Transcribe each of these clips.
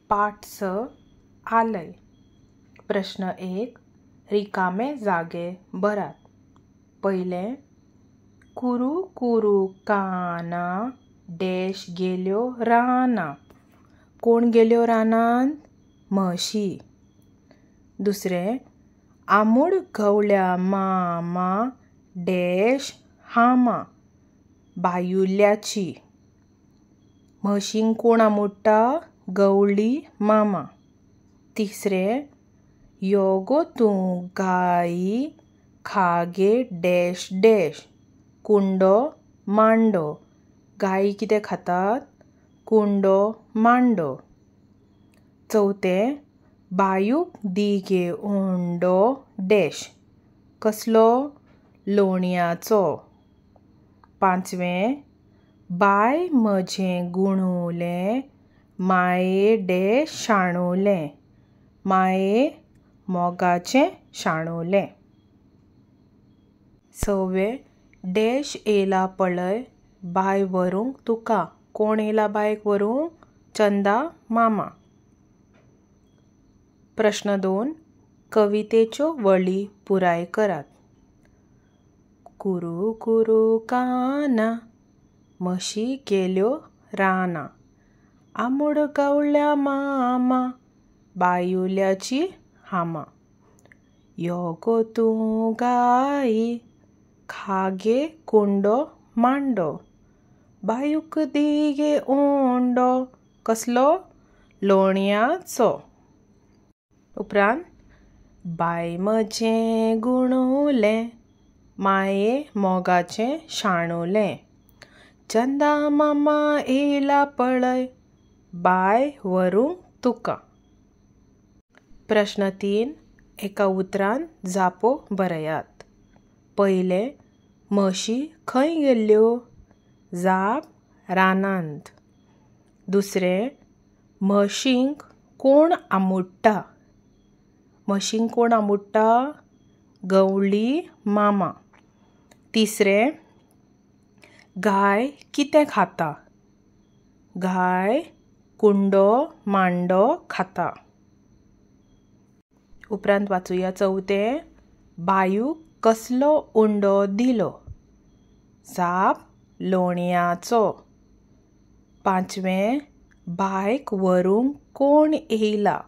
पाठ 6 आलय. प्रश्न 1. रिकामे जागे भरात. पयलें, कुरू कुरू काना डॅश गेल्यो रानां. कोण गेल्यो रानांत? म्हशी. दुसरें, आमूड गवळ्या मामा डॅश हामा बायुल्याची. म्हशींक कोण आमुडटा? गवळी मामा. तिसरें, यो गो तूं गायी खागे डॅश डॅश कुंडो मांडो. गायी कितें खातात? कुंडो मांडो. चवथें, बायूक दी गे उंडो डॅश. कसलो? लोणयाचो. पांचवें, बाय म्हजें गुणुलें माये डॅश शाणुलें. माये मोगाचें शाणुलें. सवें, डॅश येयला पळय बाय व्हरूंक तुका. कोण येयला बायक व्हरूंक? चंदा मामा. प्रश्न 2. कवितेच्यो वळी पुराय करात. कुरू कुरू काना म्हशी गेल्यो रानां. आमूड गवळ्या मामा बायुल्याची हामा. यो गो तूं गायी खागे कुंडो मांडो. बायूक दी गे उंडो. कसलो? लोणयाचो. उपरांत, बाय म्हजें गुणुलें माये मोगाचें शाणुलें. चंदा मामा येयला पळय बाय व्हरूंक तुका. प्रश्न 3. एका उतरान जापो बरयात. पयलें, म्हशी खंय गेल्ल्यो? जाप, रानांत. दुसरें, म्हशींक कोण आमुडटा? म्हशींक कोण आमुडटा? गवळी मामा. तिसरें, गाय कितें खाता? गाय कुंडो मांडो खाता. उपरांत वाचुया चवथें, बायूक कसलो उंडो दिलो? जाप, लोणयाचो. पांचवें, बायक व्हरूंक कोण येयला?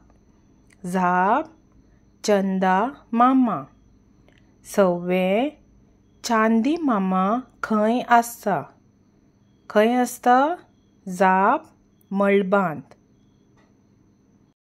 जाप, चंदा मामा. सवें, चांदी मामा खंय आसता? खंय आसता? जाप, मळबांत.